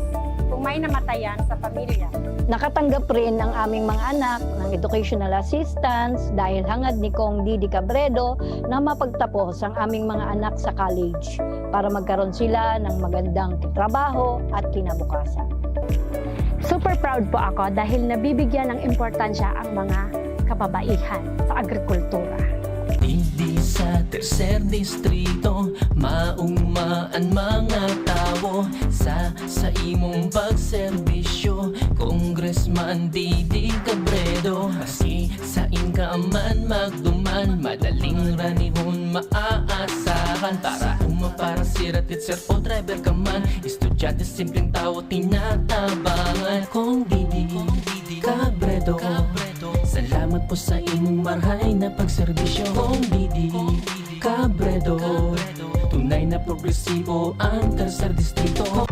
kung may namatayan sa pamilya. Nakatanggap rin ang aming mga anak ng educational assistance dahil hangad ni Cong Didi Cabredo na mapagtapos ang aming mga anak sa college para magkaroon sila ng magandang trabaho at kinabukasan. Super proud po ako dahil nabibigyan ng importansya ang mga kababaihan sa agrikultura. Digdi sa tercer distrito, maugma an mga tawo sa, sa imong pagserbisyo, Congressman Didi Cabredo. Maski sain ka man magduman, madaling ranihon maaasahan. Para uma, para sira, teacher o driver ka man, estudyante, simpleng tawo, tinatabangan. Cong Didi Cabredo, salamat po sa imong marhay na pagserbisyo. Cong Didi Cabredo, tunay na progresibo ang tercer distrito.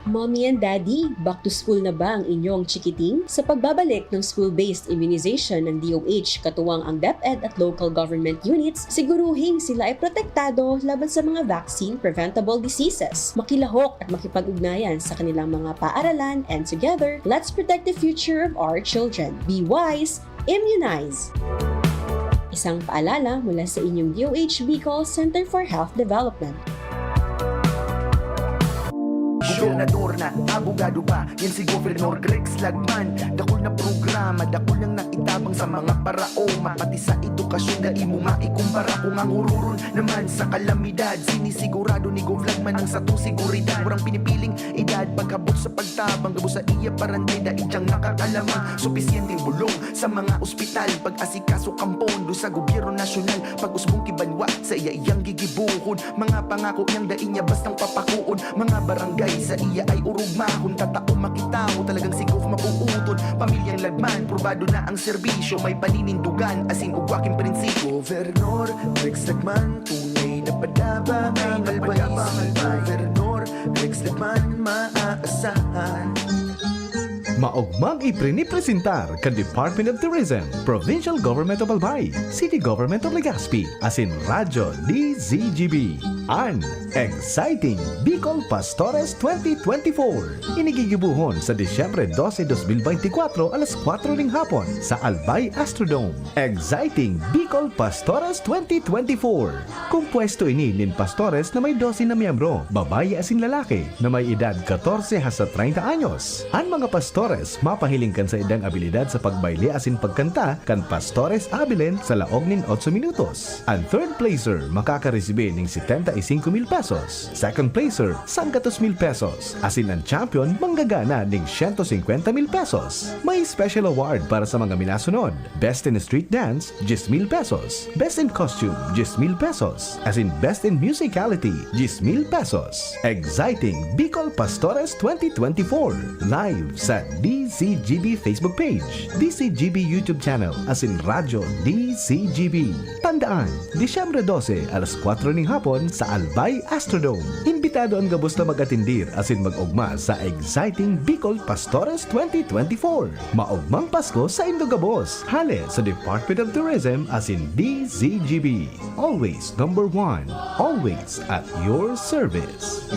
Mommy and Daddy, back to school na ba ang inyong chikiting? Sa pagbabalik ng school-based immunization ng D O H katuwang ang DepEd at local government units, siguruhing sila ay protektado laban sa mga vaccine-preventable diseases. Makilahok at makipag-ugnayan sa kanilang mga paaralan, and together, let's protect the future of our children. Be wise, immunize! Isang paalala mula sa inyong D O H Bicol Center for Health Development. Gobernador na, abogado pa, yan si Governor Rex Lagman. Dakul na programa, dakul nang naitabang sa mga paraoma. Pati sa edukasyon, dai mo maikumpara. Kung ang hururon naman sa kalamidad, sinisigurado ni Gov Lagman ang satong seguridad. Walang pinipiling edad, pag-abot sa pagtabang, gabos sa iya barangay, dai diyang nakakalamang. Supisyenteng bulong sa mga ospital, pag-asikaso kan pondo sa gobyerno nasyonal, pag-usbong ki banwa sa iya iyang gigibohon. Mga pangako niyang dai niya bastang papakoon. Mga barangay sa iya ay orog mahon, tatao makitawo, talagang si Gov mabuuton. Pamilyang Lagman, probado na ang serbisyo, may paninindugan, asin ugwa king prinsipyo. Governor Rex Lagman, tunay na padaba ang always. Governor Rex Lagman, maaasahan. Maogmang iprinipresentar kan Department of Tourism, Provincial Government of Albay, City Government of Legazpi, asin Radyo D Z G B, an Exciting Bicol Pastores twenty twenty-four. Ini gigibohon sa Disyembre dose, dos mil beintikwatro, alas kwatro ning hapon, sa Albay Astrodome. Exciting Bicol Pastores twenty twenty-four. Kompuesto ini nin pastores na may dose na miyembro, babayi asin lalaki, na may edad katorse hasta treinta anyos. An mga pastores mapahiling kan saindang abilidad sa pagbayle asin pagkanta kan pastores abilin sa laog nin otso minutos. An third placer makakaresibi nin setenta y cinco mil pesos, second placer, sanggatos mil pesos, asin an champion manggagana nin siyento singkwenta mil pesos. May special award para sa mga minasunod: Best in Street Dance, diyes mil pesos. Best in Costume, diyes mil pesos. Asin Best in Musicality, diyes mil pesos. Exciting Bicol Pastores twenty twenty-four, live sa D Z G B Facebook page, D Z G B YouTube channel, asin Radyo D Z G B. Tandaan, Disyembre dose, alas kwatro ning hapon sa Albay Astrodome. Imbitado an gabos na mag-atendir asin mag-ogma sa Exciting Bicol Pastores twenty twenty-four. Maogmang Pasko saindo gabos, hale sa Department of Tourism asin D Z G B. Always number one, always at your service.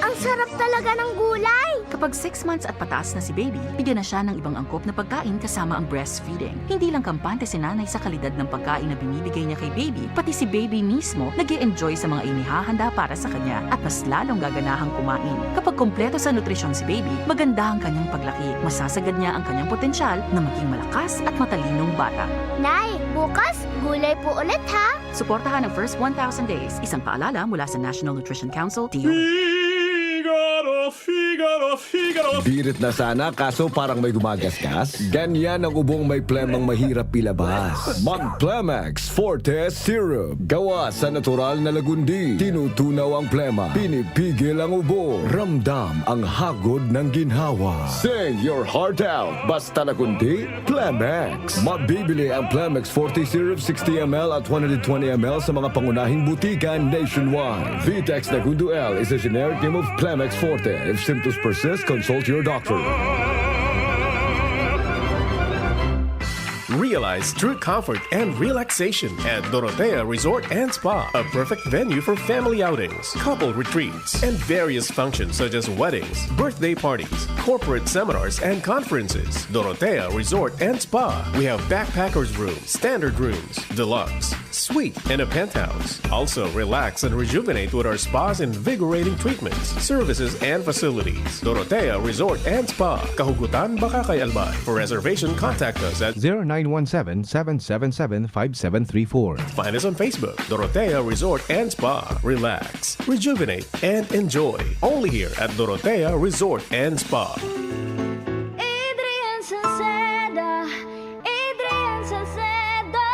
Ang sarap talaga ng gulay! Pag six months at pataas na si baby, bigyan na siya ng ibang angkop na pagkain kasama ang breastfeeding. Hindi lang kampante si nanay sa kalidad ng pagkain na binibigay niya kay baby, pati si baby mismo nag enjoy sa mga inihahanda para sa kanya at mas lalong gaganahang kumain. Kapag kompleto sa nutrisyon si baby, maganda ang kanyang paglaki, masasagad niya ang kanyang potensyal na maging malakas at matalinong bata. Nay, bukas, gulay po ulit ha! Suportahan ang first one thousand days, isang paalala mula sa National Nutrition Council, D O H. Figaro, Figaro, Figaro. Birit na sana kaso parang may gumagasgas. Ganyan ang ubong may plemang mahirap ilabas. Mag Plemex Forte Syrup. Gawa sa natural na lagundi. Tinutunaw ang plema. Pinipigil ang ubo. Ramdam ang hagod ng ginhawa. Sing your heart out. Basta lagundi, Plemex. Mabibili ang Plemex Forte Syrup sixty M L at one hundred twenty M L sa mga pangunahing butika nationwide. Vitex Nagundo L is a generic name of Plemex Forte. If symptoms persist, consult your doctor. Realize true comfort and relaxation at Dorotea Resort and Spa, a perfect venue for family outings, couple retreats, and various functions such as weddings, birthday parties, corporate seminars, and conferences. Dorotea Resort and Spa. We have backpackers room, standard rooms, deluxe, suite, and a penthouse. Also, relax and rejuvenate with our spa's invigorating treatments, services, and facilities. Dorotea Resort and Spa, Kahugutan, Bacacay, Albay. For reservation, contact us at zero nine one seven, seven seven seven, five seven three four. Find us on Facebook, Dorotea Resort and Spa. Relax, rejuvenate, and enjoy. Only here at Dorotea Resort and Spa. Adrian Salceda, Adrian Salceda.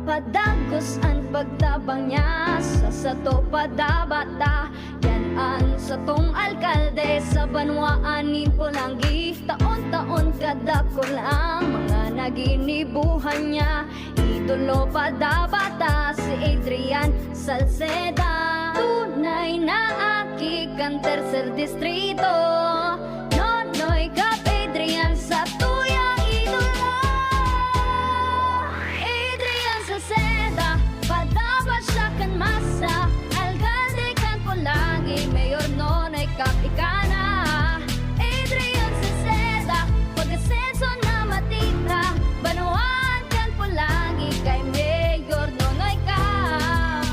Padagos an pagtabang niya sa sato padabata. Yan an satong alkalde sa banwaan nin Polangi. Taon-taon kadakul ang mga naginibuhan niya. Idolo padabata si Adrian Salceda. Tunay na aki kan tercer distrito. Nonoy Cap Adrian sa tuyang idolo. Adrian Salceda, padaba siya kan masa. Alkalde kan Polangi, Mayor Nonoy Cap ika na. Adrian Salceda, pag-asenso na matita. Banwaan kan Polangi kay Mayor Nonoy Cap.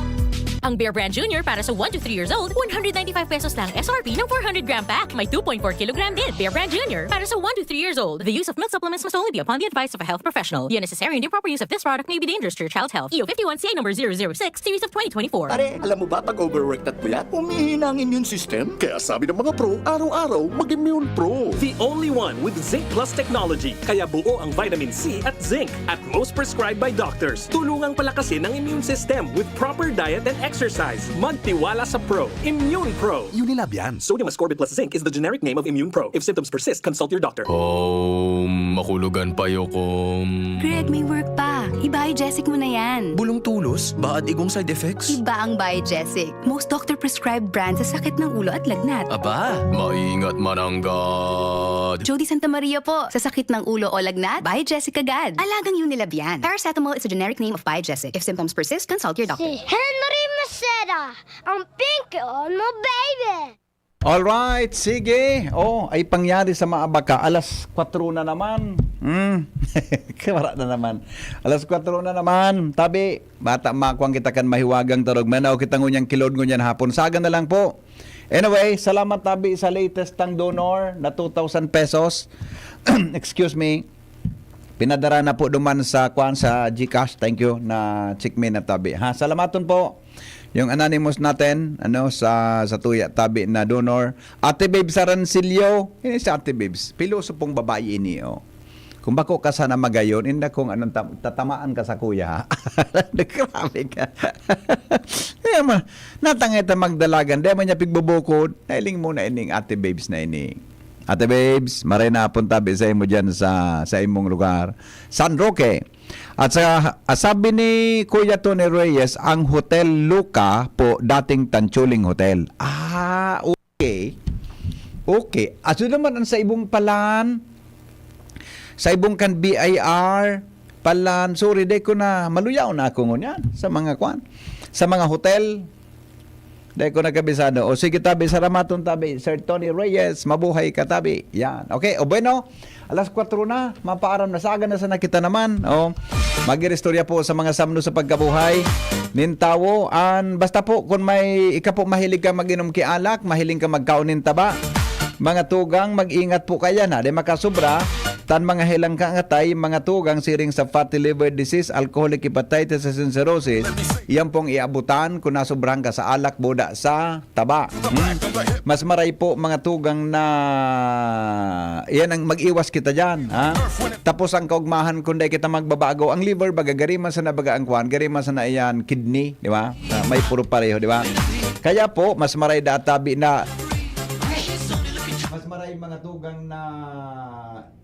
Ang Bear Brand Junior para sa one to three years old, one hundred ninety-five pesos lang S R P ng four hundred gram pack. May two point four kilogram din. Bear Brand Junior para sa one to three years old. The use of milk supplements must only be upon the advice of a health professional. The unnecessary and improper use of this product may be dangerous to your child's health. E O fifty-one C number zero zero six, series of twenty twenty-four. Pare, alam mo ba, pag overwork na puyat, humihina ang immune system. Kaya sabi ng mga pro, araw-araw mag-immune pro. The only one with Zinc Plus technology, kaya buo ang vitamin C at zinc at most prescribed by doctors. Tulungang palakasin ang immune system with proper diet and exercise. Magtiwala sa Pro. Immune Pro. Unilab yan. Sodium ascorbate plus zinc is the generic name of Immune Pro. If symptoms persist, consult your doctor. Om, makulugan pa yokom. Greg, may work pa. I-Biogesic mo na yan. Bulong tulos, baad igong side effects. Iba ang Biogesic. Most doctor-prescribed brand sa sakit ng ulo at lagnat. Aba, maingat mananggad. Jody Santa Maria po. Sa sakit ng ulo o lagnat, Biogesic agad. Alagang Unilab yan. Paracetamol is a generic name of Biogesic. If symptoms persist, consult your doctor. Si Henry Maceda, ang pinky on mo, baby! Alright, sige. Oh, ay pangyari sa maabaga. Alas kwatro na naman. Hmm. Wala na naman. Alas kwatro na naman. Tabi, bata makuang kita kan mahiwagang tarog. Manaw kita ngunyan kilod ngunyan hapon. Saga na lang po. Anyway, salamat tabi sa latest tang donor na two thousand pesos. Excuse me. Pinadara na po duman sa kwan sa GCash. Thank you na check me na tabi. Ha, salamaton po. Yung anonymous natin, ano, sa, sa tuya tabi na donor. Ate Babes Arancillo. Ini si Ate Babes. Pilosopong babae ini, oh. Kung bako ka sana magayon, inda kung anong tam- tatamaan ka sa kuya, ha? Grabe ka. Kaya ma, natangay ta magdalagan. Di man niya pigbubukod. Nailing mo na ining Ate Babes na ini. Ate Babes, maray na hapon tabi sa imo dyan sa, sa imong lugar. San Roque. At sa, ah, sabi ni Kuya Tony Reyes, ang Hotel Luca po, dating Tanchuling Hotel. Ah, okay. Okay. Aso naman ang sa ibong palan, sa ibong kan B I R, palan, sorry, di ko na, maluyaw na ako ngunyan sa mga kwan. Sa mga hotel, Dai ko nakabisado. O sige, tabi, saramaton, tabi. Sir Tony Reyes, mabuhay ka, tabi. Yan. Okay, o bueno, alas kwatro na, mapaaram na, saga na sana kita naman. O, mag-iristorya po sa mga samno sa pagkabuhay nin tawo. An, basta po, kung may, ika po mahilig ka mag-inom ki alak, mahiling ka magkaon nin taba, mga tugang, mag-ingat po kaya na, di makasubra, tan mga helang kaangatay, mga tugang, siring sa fatty liver disease, alcoholic hepatitis, and cirrhosis, iyan pong iabutan kung nasobrahan ka sa alak, buda sa taba. Hmm? Mas maray po, mga tugang, na iyan ang mag-iwas kita dyan, ha? Tapos ang kaugmahan, kung dai kita magbabago, ang liver, baga, gari man sana, baga, ang kwan, gari man sana iyan, kidney, di ba? Ah, may puro pareho, di ba? Kaya po, mas maray da tabi na, mas maray, mga tugang, na,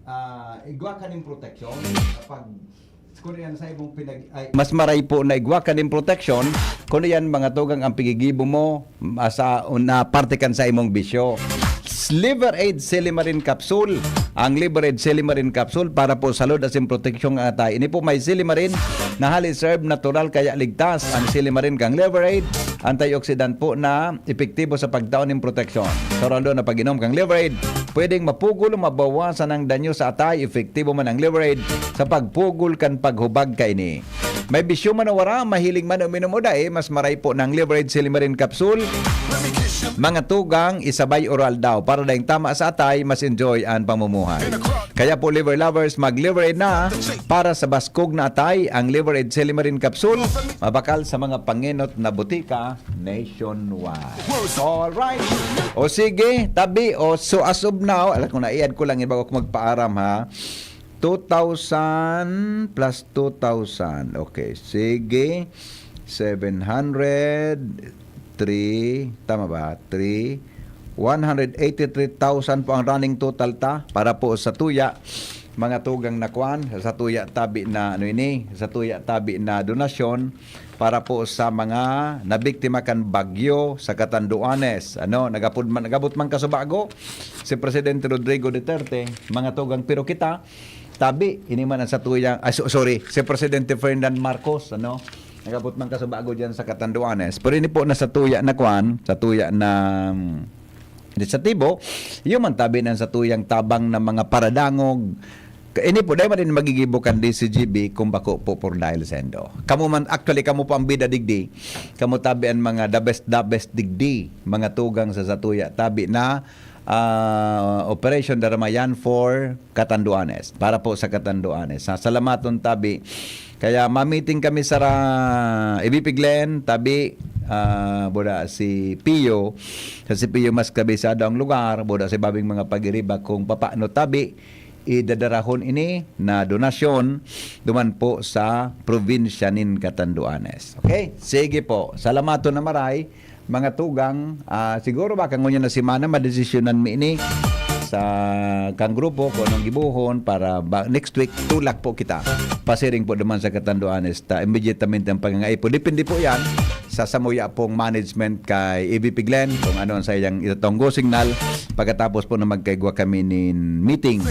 ah, igwa ka ning proteksyon kapag, kung yan sa imong pinag-, ay, mas maray po na igwa ka ning proteksyon kung yan, mga tugang, ang pigigibo mo, ah, sa, na parte kan sa imong bisyo. Liver Aid Silimarin Capsule. Ang Liver Aid Silimarin Capsule para po sa load asin proteksyon ng atay. Ini po may silimarin na highly serve natural kaya ligtas ang silimarin kang Liver Aid. Antioxidant po na epektibo sa pagtao nin proteksyon. Sa ralo na pag-inom kang Liver Aid, pwedeng mapugol o mabawasan ang danyo sa atay. Epektibo man ang Liver Aid sa pagpugol kan paghubag kaini. May bisyo man o wara, mahiling man uminom o dai, mas maray po ng Liver Aid Silimarin Capsule. Mga tugang, isabay oral daw para daing tama sa atay, mas enjoy ang pamumuhay. Kaya po, Liver Lovers, mag-Liver Aid na para sa baskog na atay, ang Liver Aid Silimarin Capsule, mabakal sa mga pangenot na butika nationwide. Alright. O sige, tabi, o so as of now, alam ko na, i-add ko lang, iba ko magpaaram, ha. Two thousand plus two thousand. Okay, sige. Seven hundred, three, tama ba? Three. One hundred eighty-three thousand po ang running total ta para po sa tuya. Mga tugang na kwan, sa tuya tabi na, ano ini, sa tuya tabi na donasyon para po sa mga nabiktima kan bagyo sa Catanduanes. Ano, nagapod man, nagabot man kasubago si Presidente Rodrigo Duterte, mga tugang, pero kita, tabi, ini man ang satuyang, ah, so-, sorry, si Presidente Ferdinand Marcos, ano, nagabot man kasubago diyan sa Catanduanes. Pero ini po na satuya na kwan, satuya na, mm, inisyatibo, iyo man tabi ng satuyang tabang na mga paradangog. Ka-, ini po, dai man din magigibo kan D C G B kung bako po por dahil sendo. Kamo man, actually, kamo po ang bida digdi. Kamo tabi ang mga the best, the best digdi, mga tugang sa satuya. Tabi na, ah, Operation Daramayan for Catanduanes. Para po sa Catanduanes. Sa salamaton tabi. Kaya mamiting kami sa ra-, Ibipiglen, tabi, ah, buda si Pio. Sa si Pio mas kabisado ang lugar, buda si babing mga pag-iriba kung papaano tabi idadarahon ini na donasyon duman po sa probinsya nin Catanduanes. Okay? Sige po. Salamaton na maray, mga tugang. Ah, siguro baka ngunyan na semana, madesisyonan mi ini sa kang grupo kung anong gibuhon para ba, next week, tulak po kita. Pasiring po naman sa Catanduanes, ta immediatamente ang pangangaipo. Depende po yan sa samuya pong management kay A V P Glenn kung ano ang sayang itatong go signal. Pagkatapos po na magkaigwa kami nin meeting,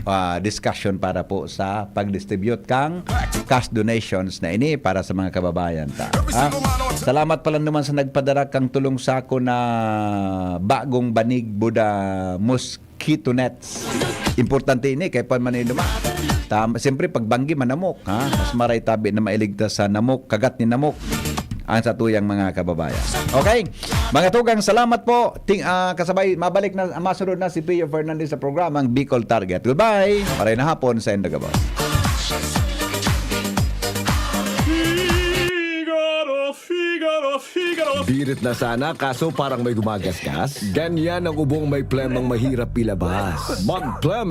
ah, discussion para po sa pag-distribute kang cash donations na ini para sa mga kababayan ta. Ha? Salamat pala naman sa nagpadara kang tulong sako na bagong banig buda mosquito nets. Importante ini kay pan man ini duma. Tam-, siyempre, pag banggi, manamok, ha? Mas maray tabi na mailigtas sa namok, kagat ni namok ang satuyang mga kababayan. Okay? Mga tugang, salamat po. Ting-, ah, kasabay, mabalik na, masunod na si Pio Fernandez sa programang Bicol Target. Goodbye! Maray na hapon sa Indagabos. Figaro, Figaro, Figaro. Birit na sana, kaso parang may gumagasgas. Ganyan ang ubong may plemang mahirap ilabas. Mag-plema